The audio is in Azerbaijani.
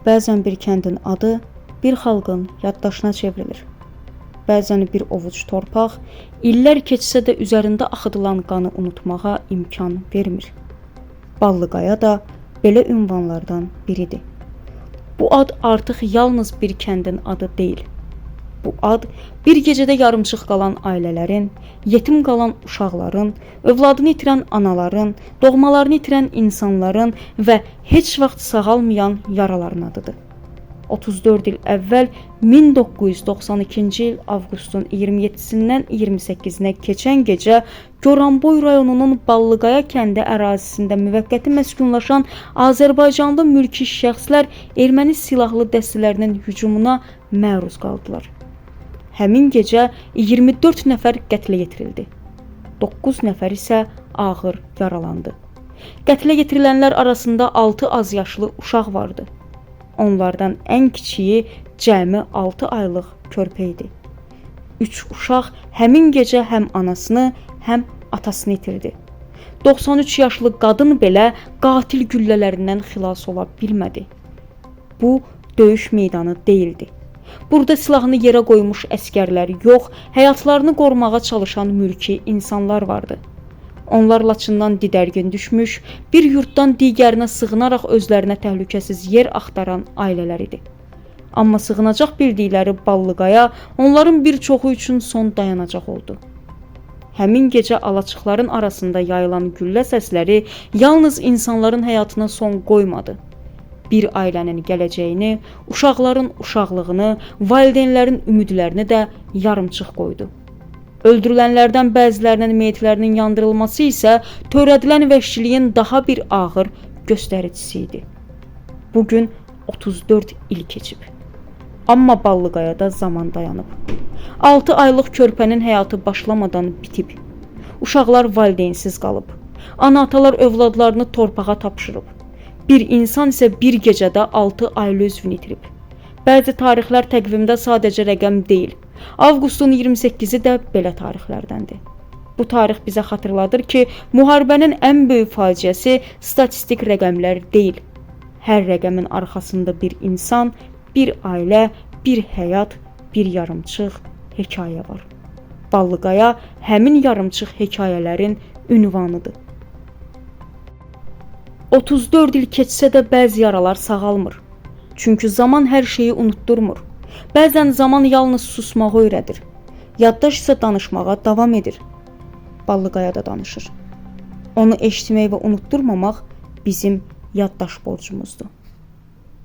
Bəzən bir kəndin adı bir xalqın yaddaşına çevrilir. Bəzən bir ovuc torpaq illər keçsə də üzərində axıdılan qanı unutmağa imkan vermir. Ballıqaya da belə ünvanlardan biridir. Bu ad artıq yalnız bir kəndin adı deyil. Bu ad bir gecədə yarımçıq qalan ailələrin, yetim qalan uşaqların, övladını itirən anaların, doğmalarını itirən insanların və heç vaxt sağalmayan yaraların adıdır. 34 il əvvəl 1992-ci il avqustun 27-sindən 28-nə keçən gecə Goranboy rayonunun Ballıqaya kəndi ərazisində müvəqqəti məskunlaşan Azərbaycanlı mülki şəxslər erməni silahlı dəstələrinin hücumuna məruz qaldılar. Həmin gecə 24 nəfər qətlə yetirildi. 9 nəfər isə ağır yaralandı. Qətlə yetirilənlər arasında 6 azyaşlı uşaq vardı. Onlardan ən kiçiyi cəmi 6 aylıq körpə idi. 3 uşaq həmin gecə həm anasını, həm atasını itirdi. 93 yaşlı qadın belə qatil güllələrindən xilas ola bilmədi. Bu döyüş meydanı deyildi. Burada silahını yerə qoymuş əsgərlər yox, həyatlarını qorumağa çalışan mülki insanlar vardı. Onlar Laçından didərgin düşmüş, bir yurddan digərinə sığınaraq özlərinə təhlükəsiz yer axtaran ailələr idi. Amma sığınacaq bildikləri Ballıqaya onların bir çoxu üçün son dayanacaq oldu. Həmin gecə alaçıqların arasında yayılan güllə səsləri yalnız insanların həyatına son qoymadı. Bir ailənin gələcəyini, uşaqların uşaqlığını, valideynlərin ümidlərini də yarımçıq qoydu. Öldürülənlərdən bəzilərinin meyitlərinin yandırılması isə törədilən vəhşiliyin daha bir ağır göstəricisi idi. Bu gün 34 il keçib. Amma Ballıqayada zaman dayanıb. 6 aylıq körpənin həyatı başlamadan bitib. Uşaqlar valideynsiz qalıb. Ana-atalar övladlarını torpağa tapşırıb. Bir insan isə bir gecədə 6 ailə üzvünü itirib. Bəzi tarixlər təqvimdə sadəcə rəqəm deyil. Avqustun 28-i də belə tarixlərdəndir. Bu tarix bizə xatırladır ki, müharibənin ən böyük faciəsi statistik rəqəmlər deyil. Hər rəqəmin arxasında bir insan, bir ailə, bir həyat, bir yarımçıq hekayə var. Ballıqaya həmin yarımçıq hekayələrin ünvanıdır. 34 il keçsə də bəzi yaralar sağalmır. Çünki zaman hər şeyi unutdurmur. Bəzən zaman yalnız susmağı öyrədir. Yaddaş isə danışmağa davam edir. Ballıqaya da danışır. Onu eşitmək və unutdurmamaq bizim yaddaş borcumuzdur.